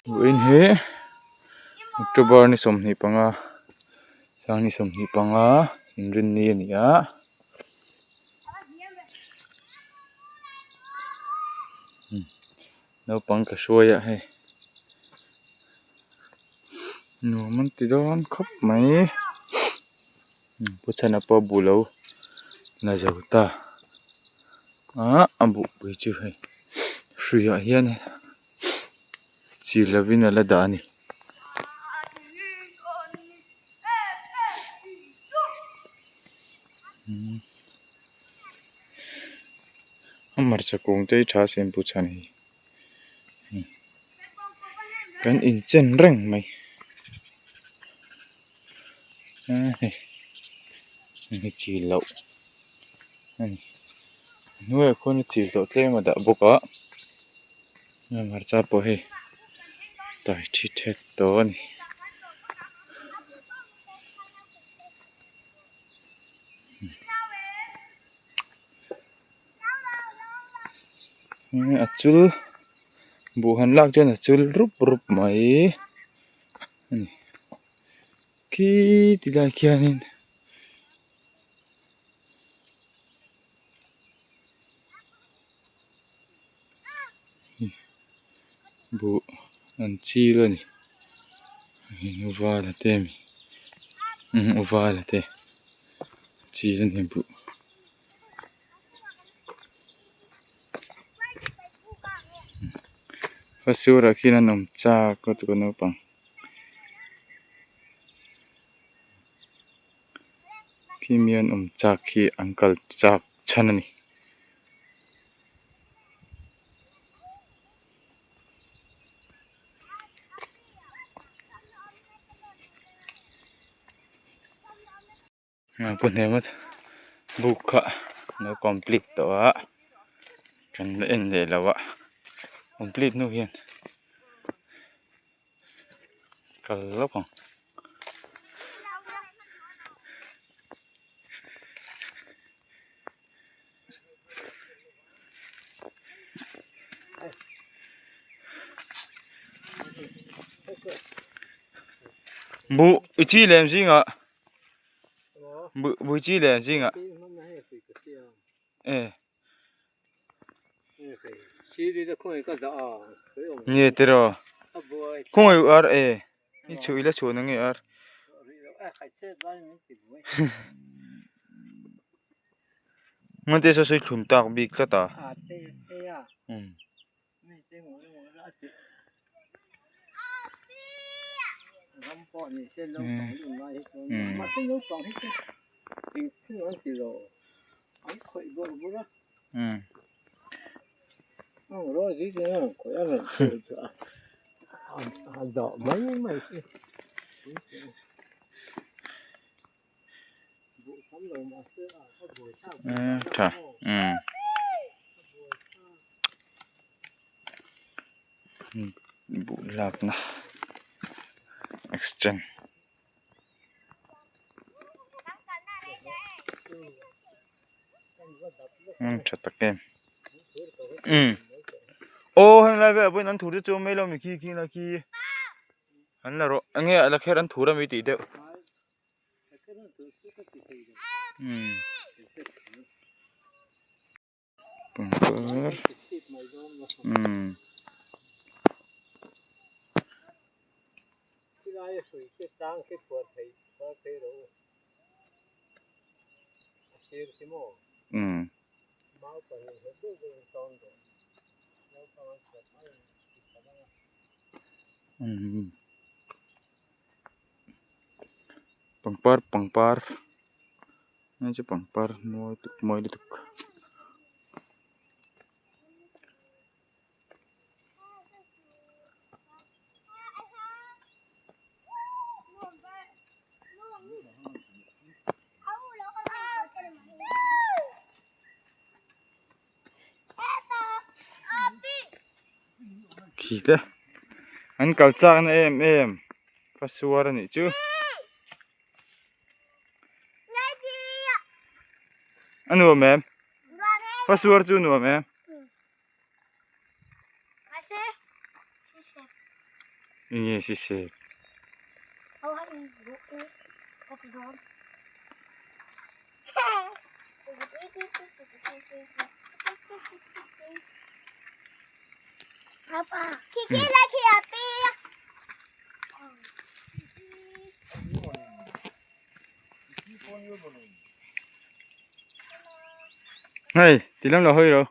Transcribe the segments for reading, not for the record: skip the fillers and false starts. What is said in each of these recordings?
Vawiin hi October ni 25 sang ni 25 inrinni a ni a. Naupang ka hruai a hei nuam an ti dawn khawp mai pu chhana pawh a bu lo la zo ta a a buhpui chu hei hruiah hian chi lovin a la dah a ni. A hmarcha kung te hi tha sin pu chhan hi kan inchen reng mai a hei hei chi loh a ni a hnuaiah khuan a chi loh tlem a dah bawk a hmarcha pawh hei tai thi thet tawh a ni. A chul buh han lak chuan a chul rup rup mai a ni khi ti lai khianin buh an chil a ni. Vala te ami vala te chil a ni buh. Pasur ah khian an awm chak lutuk a naupang khi mi an awm chak hi an kal chak chhan a ni. Pu hnema buk kha lo complete tawh a kan la en leh lo a complete hnu hian kal lawk ang. Buh i chi lem zingah buh buh i chi lem zingah e nge tiraw khawngaih u ar e. I chhuh ila chhuah na nge ar. Ngan te saw sawi thlun tak bik tlat a. Tha buh lakna extend. Tha tak em umm aw heng lai velah pawhin an thur te chu awm mai lo mi khi khi la khi an la rawh eng nge a la kher an thur ami tih deuh umm. Pangpar umm umm umm pangpar pangpar. Hei chu pangpar mawi tuk mawi lutuk. Khi te an kal chak na em em ka suar a nih chu. A nuam em? Fa suar chu nuam em? Enge si se. Hei ti lam lo hawi ro.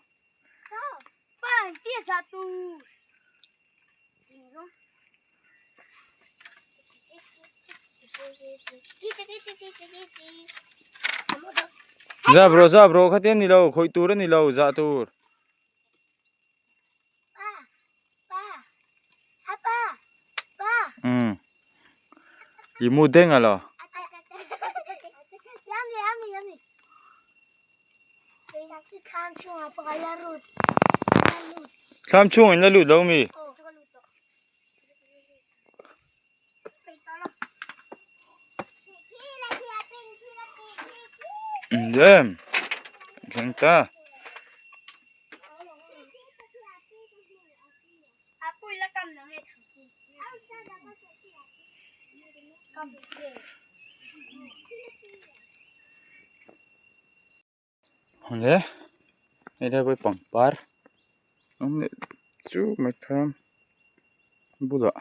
Zap rawh zap rawh khatiang ni lo khawih tur a ni lo zah tur. Umm i mu deng alaw. Thlam chhung in la lut lo mi? Em thleng ta. Awle hei lai pawh hi pangpar awm leh chu mai khan bulah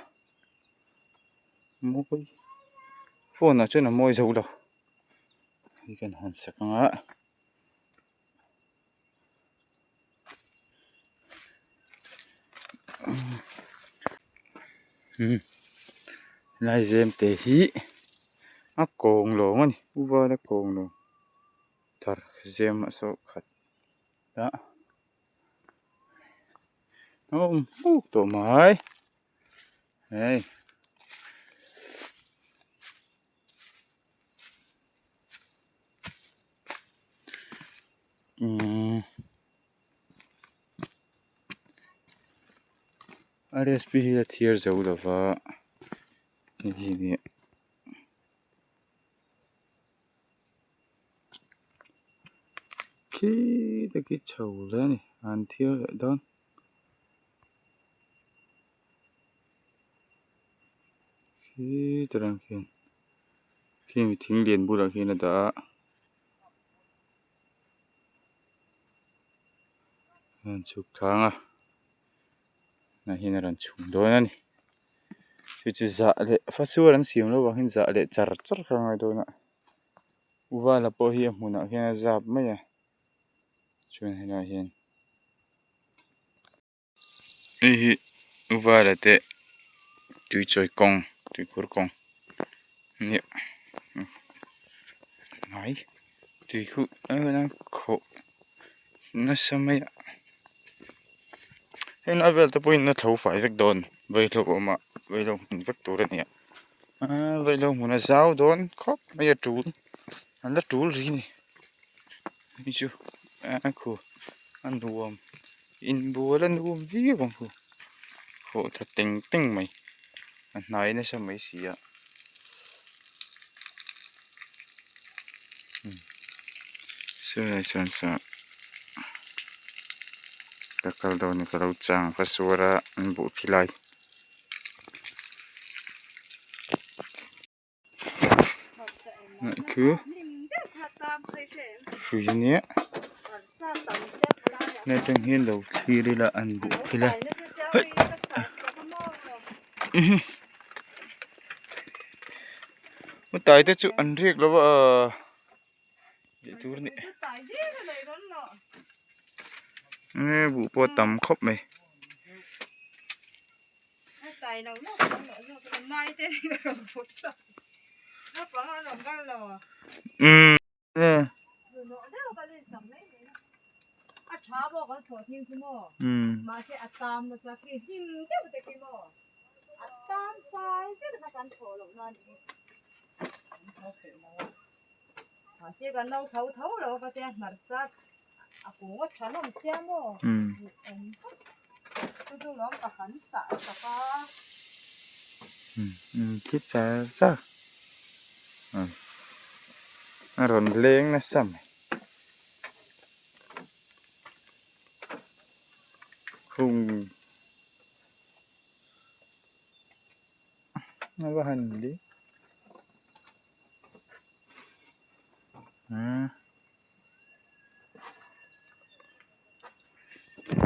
mawi phone ah chuan a mawi zo lo hei kan han sak ang a. Helai zem te hi a kawng lawng a ni u vala kawng lawng thar zem a sawh khat a a awm huk tawh mai hei. Umm rsp hi a thiar zo lova hei hi nia khi te khi chho hle a ni an thiar leh dawn. Khi te rang khian khimi thing lian bulah khian a dah a a rawn chhuk thlang a tunah hian a rawn chhum dawn a ni chu chu zah leh fa sual an siam loh vang hian zah leh char char kha a ngai dawn a uvala pawh hi a hmunah khian a zap mai a chuan helaiah hian. Hei hi uvala te tui chawi kawng tuikhur kawng nia hnai tui khu khawh nasa mai a heng lai vel te pawhin a tho fai vek dawn vaihlo awm a vaihlo hmun vek tur a ni a aaa vaihlo hmun a zau dawn khawp mai a tul an la tul rih a ni hei chu a khu a nuam. Inbual a nuam viau ang hu hawh tha teng teng mai a hnai nasa mai si a silai chuan saw ka kal dawn in ka lo chang ka suar a an buh khi lai. Khi hrui ania hei atang hian lo thlir ila an buh phil a hei te chu an riak lo a tih tur a ni buh pawh a tam khawp mai. Umm khi char char a rawn leng nasa mai hung. A va han li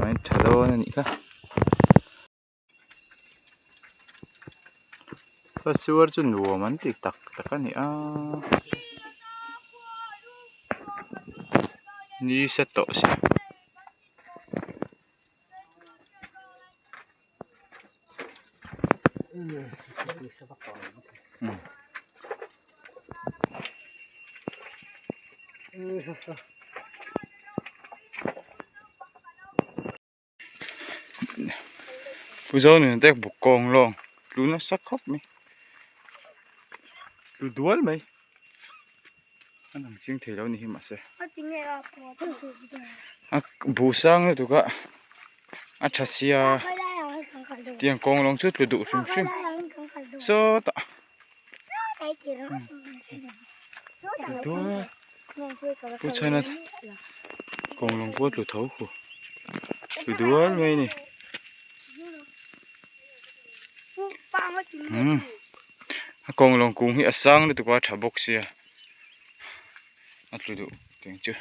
a tha dawn a nih kha. Fasuar chu nuam an ti tak tak a ni a ni sa tawh si. Pu Zonun te buk kawng lawng tlu nasa khawp mai tlu dual mai a lang chiang thei lo a ni hi mahse a buh sang lutuk a a tha sia tiang kawng lawng chu tlu duh hrim hrim sawtah tlu dual. Pu chhana kawng lawng pawh a tlu tho khu tlu dual mai a ni umm a kawng lawng kung hi a sang lutuk a a tha bawk sia a tlu duh teng chu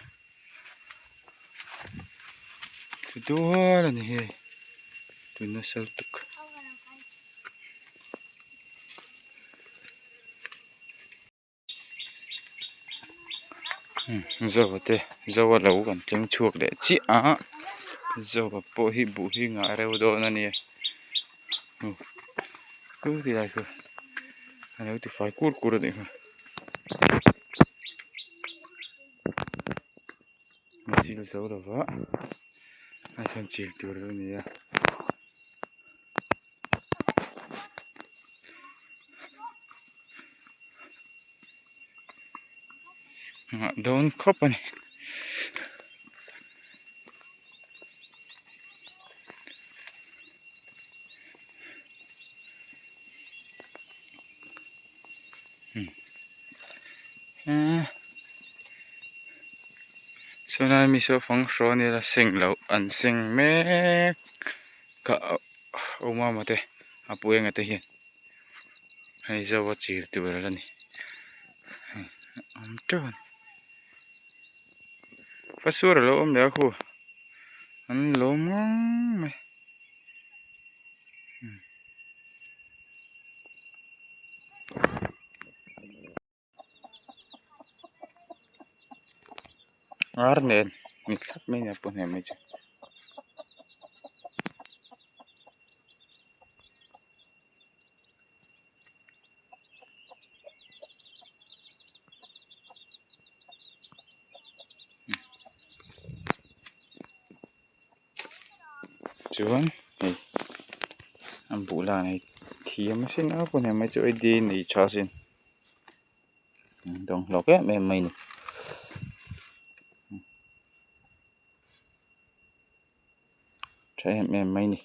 tlu dual a ni hei tlu nasa lutuk. Zo te zo a lo kan tleng chhuak leh chiah a zo a pawh hi buh hi ngah reuh dawn a nia chu ti lai chu a lo ti fai kur kur a nih kha a chil zo lo va a chuan chil tur a ni a. Nghah dawn khawp a ni. Sawnai mi saw fang hrawn ila seng loh an seng mek ka awm a mate a pu enga te hian hei zo a chil tur a la ni hei a awm teuh a ni pasur a lo awm leh a khu an lawm ngang mai. Ar nen ni thlap mai nia pawh hnem mai chu. Chuan hei an buh lan hei thiam asin a pawh hnem mai chu hei di nei tha asin dawng hlawk em em mai a ni tha em em mai a ni.